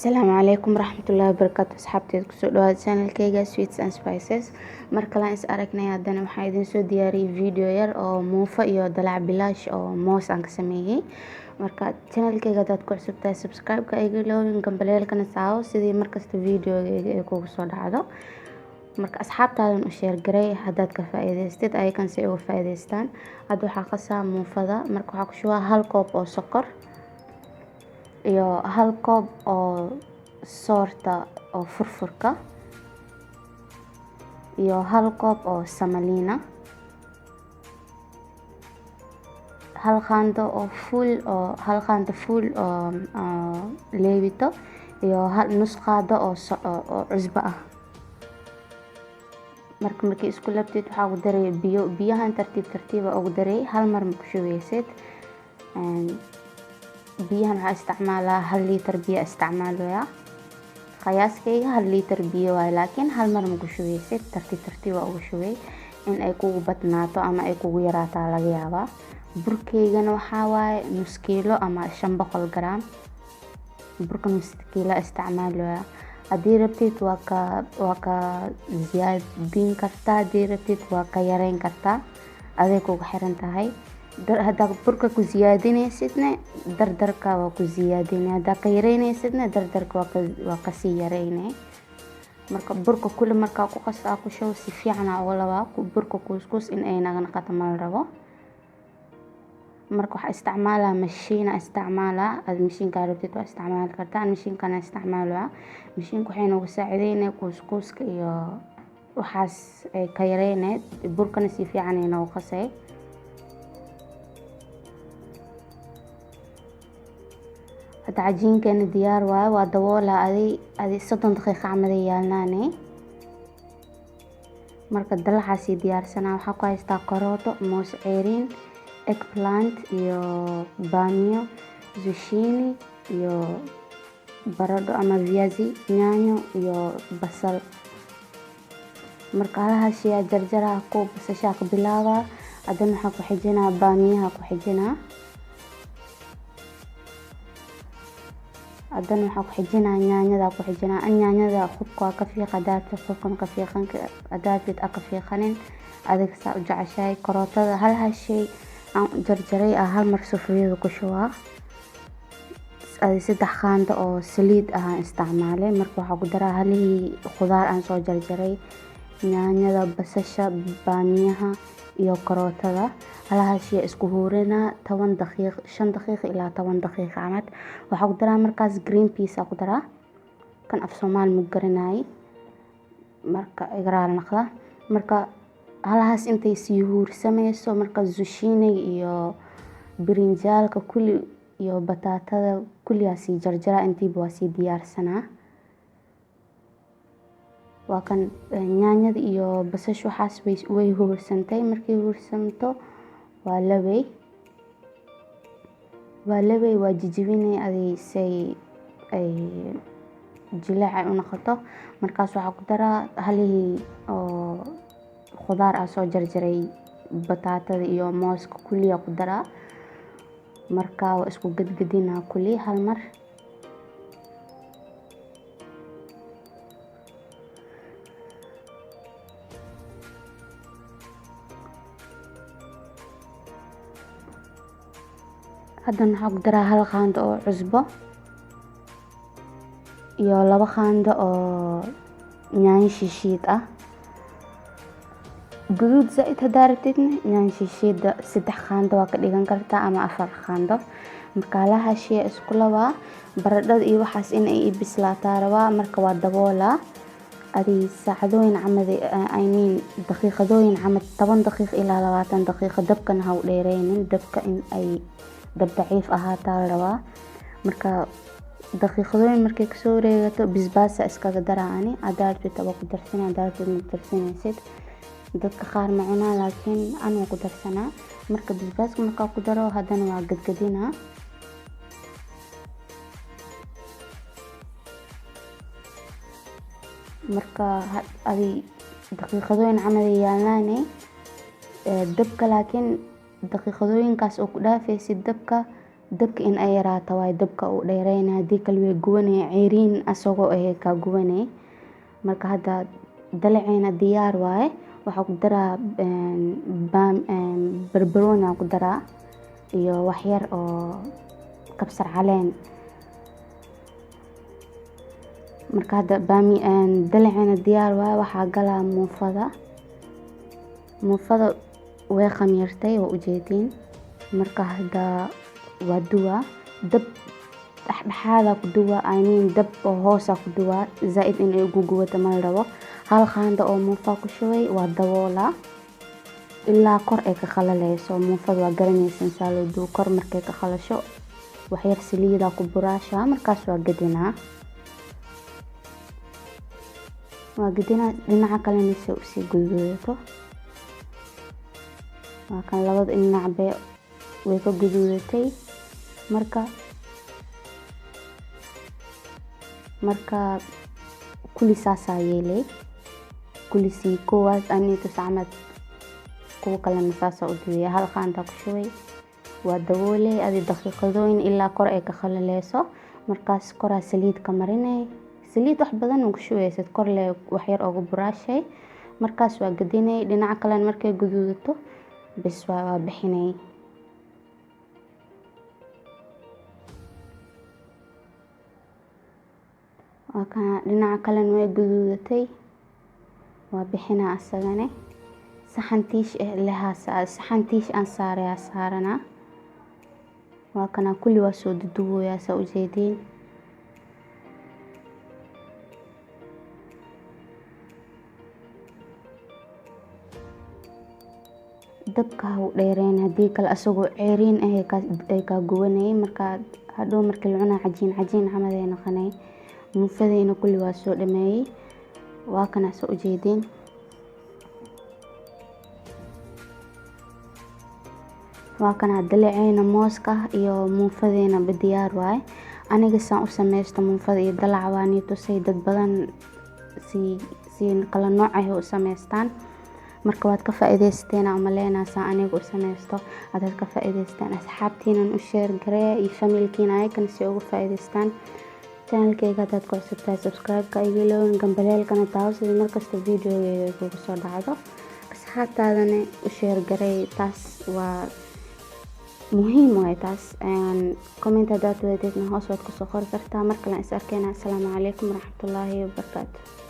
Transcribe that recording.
Asalaamu calaykum waraxmatullaahi wabarakaatu. Asxaabteed, kusoo dhawaada channelkayga Sweets and Spices. Mar kale is aragnay. Haddana waxaan idin soo diyaariyey video yar oo muufo iyo dalac bilaash oo moos aan ka sameeyey. Marka channelkayga hadaad ku cusub tahay, subscribe-ka iga iloobin, gambaleelkana saawo sidii markasta videogayga ay kugu soo dhacdo. Marka asxaabtaadan u share garay haddaad ka faa'iidaystid, ayakan si ay uga faa'iidaystaan. Hadda waxaa qasaa muufada. Marka waxaa ku shubaa 1 koob oo sokor iyo 1 koob oo soorta oo furfurka iyo 1 koob oo samaliina, 1 qaando oo fuul oo 1 qaando fuul oo leebito iyo nus qaado oo cusbo ah. Marka markii isku labtid, waxaa ugu daray biyo. Biyahan tartiib tartiiba ugu daray, hal mar ma ku shubeysid. Biyahan waxaa isticmaalaa 1 liitar biyo isticmaalayaa. Qiyaaskayga 1 liitar biyo waaye, laakiin hal mar ma ku shubeysid, tartiib tartiib ugu shubay. In ay kugu badnaato ama ay kugu yaraataa laga yaabaa. Burkaygana waxaa waaye nus kiilo ama 500 gram. Burka nus kiilo isticmaalayaa. Haddii rabtid waa ka ziyaadin kartaa, haddii rabtid waa ka yareyn kartaa, aday kugu xiran tahay. Haddaa burka ku ziyaadinaysidna, dardarka waa ku ziyaadinay, haddaa ka yareynaysidna, dardarka waa kasii yareynay. Marka burka kulli markaa ku qaso, aa ku shubo, si fiican aa uga labaa burka. Kuuskuus in ay naga noqoto ma la rabo. Marka waxaa isticmaalaa mashiina isticmaalaa. Aad mashiinkaa rabtid waa isticmaali kartaa, an mashiinkana isticmaalaa. Mashiinka waxay noogu saacideynaya kuuskuuska iyo waxaas ay ka yareyneed, burkana si fiican ay noogu qasay. Hadda cajiinkeena diyaar waaye, waa daboolaa. Adi 30 daqiiqo camal ay yaalnaane. Marka dalacaasii diyaarsanaa. Waxaa ku haystaa karooto, moos ceeriin, eggplant iyo baamiyo, zucchini iyo baradho ama viazi, yaanyo iyo basal. Marka halahaas shay aa jarjaraa. Ku basashaa ka bilaabaa, haddana waxaa ku xijinaa baamiyaha ku xijinaa, haddana waxaa ku xijinaa yaanyada ku xijinaa. An yaanyada qubka waa ka fiiq, haddaa rabtid qubkan ka fiiqan, haddaa rabtid aa ka fiiqanin, adiga saa u jeceshahay. Karootada halahaas shay aan jarjaray aa hal mar sufuriyada ku shubaa. Adi 3 qaando oo saliid ah aan isticmaalay. Marka waxaa ku daraa halihii khudaar aan soo jarjaray: yaanyada, basasha, baamiyaha iyo karootada. Halahaas shay isku huurinaa 10 daqiiq, 5 daqiiqo ilaa 10 daqiiqo camal. Waxaa ku daraa markaas green peas aa ku daraa. Kan af Soomaali ma garanaayay, marka iga raali noqda. Marka halahaas intay sii huursameyso, marka zucchini iyo birinjaalka kulli iyo bataatada kulli aa sii jarjaraa, intiiba waa sii diyaarsanaa. Waa kan yaanyada iyo basasha waxaas way huursantay. Markay huursanto, waa labay, waa labay, waa jijibinay adi say ay jileec ay u noqoto. Markaas waxaa ku daraa halihii oo khudaar aa soo jarjaray, bataatada iyo mooska kulli aa ku daraa. Marka waa isku gadgadinaa kulli hal mar. Haddana waxaa ku daraa 1 qaando oo cusbo iyo 2 qaando oo yaanyo shiishiid ah. Guduud zaaid haddaa rabtidna, yaanyo shiishiida 3 qaando waa ka dhigan kartaa ama 4 qaando. Marka halaha shay isku labaa. Baradhada iyo waxaas in ay ii bislaataa rabaa. Marka waa daboolaa adi saacadooyin camal, I mean daqiiqadooyin camal, 10 daqiiqo ilaa 20 daqiiqo. Dabkana ha u dheereynin dabka, in ay dab daciif ahaataa la rabaa. Marka daqiiqadooyin markay kasoo wareegato, basbaasa iskaga daraa. Ani haddaa rabtid waa ku darsanay, haddaa rabtid ma ku darsanaysid. Dadka qaar ma cunaa, laakiin an waa ku darsanaa. Marka basbaaska markaa ku daro, haddana waa gadgadinaa. Marka adi daqiiqadooyin camal ay yaalnaane dabka, laakiin daqiiqadooyinkaas oo ku dhaafaysid dabka. Dabka in ay yaraato waaye, dabka uu dheereyna, haddii kale way gubanaya, ceeriin asagoo ah kaa gubanay. Marka hadda dalaceena diyaar waaye. Waxaa ku daraa barbarooni aan ku daraa iyo wax yar oo kabsar caleen. Marka hadda dalaceena diyaar waaye. Waxaa galaa muufada. Muufada way khamiirtay, waa ujeediin. Marka hadda waa duwaa, dab dhexdhexaada ku duwaa, I mean dab oo hoosa ku duwaa, zaaid inay ugu gubato ma la rabo. Hal qaando oo muufa ku shubay, waa daboolaa ilaa kor ay ka qalaleyso. Muufada waa garanaysan saa loo duwo. Kor markay ka qalasho, waxyar saliida ku buraashaa, markaas waa gedinaa, waa gedinaa dhinaca kalena si usii guduudato. Waa kan, labada dhinac bay way ka guduudatay. Marka kulli saasaa yeelay, kullisii koowaad aniga tusacmad, kuwa kalena saasaa u duwaya. Hal qaanda ku shubay, waa daboolay adi daqiiqadooyin ilaa kor ay ka qalaleyso. Markaas koraa saliid ka marinay, saliid wax badan ku shubaysid, kor le wax yar ooga buraashay. Markaas waa gedinay dhinaca kalena, markay guduudato bes waa bixinay. Waa kana, dhinaca kalena way guduudatay, waa bixinaa asagane. Saxan tiish eh lehaa, saxan tiish aan saarayaa saaranaa. Waa kana, kulli waa soo duduwayaa saa ujeediin. Dabka ha u dheereyn, haddii kale asagoo ceeriin ah ay kaa gubanayay. Marka hadhow markii la cunaa cajiin cajiin camal ay noqonay. Muufadayna kulli waa soo dhameeyey, waa kana soo ujeediin. Waa kana dalaceena mooska iyo muufadeyna ba diyaar waaye. Aniga saan u sameysto muufada iyo dalaca waa nii tusay. Dad badan si kala nooc ah u sameystaan. Marka waad ka faa'iidaysateen aan umaleynaa saan aniga u sameysto. Hadaad ka faa'iidaysteen, asxaabtiinan u share gareeya iyo familkiina, ayakana si uga faa'iidaystaan. Channelkayga hadaad ku cusub tahay, subscribe-ka iga ilowin, gambaleelkana taawo sida markasta videogeyga ay kugu soo dhacdo. Asxaabtaadana u share gareey, taas waa muhiim waay taas. Comment hadaad wadadeedna hoos waad kusoo qori kartaa. Mar kale is arkeyna. Asalaamu calaykum waraxmatullaahi wabarakaatu.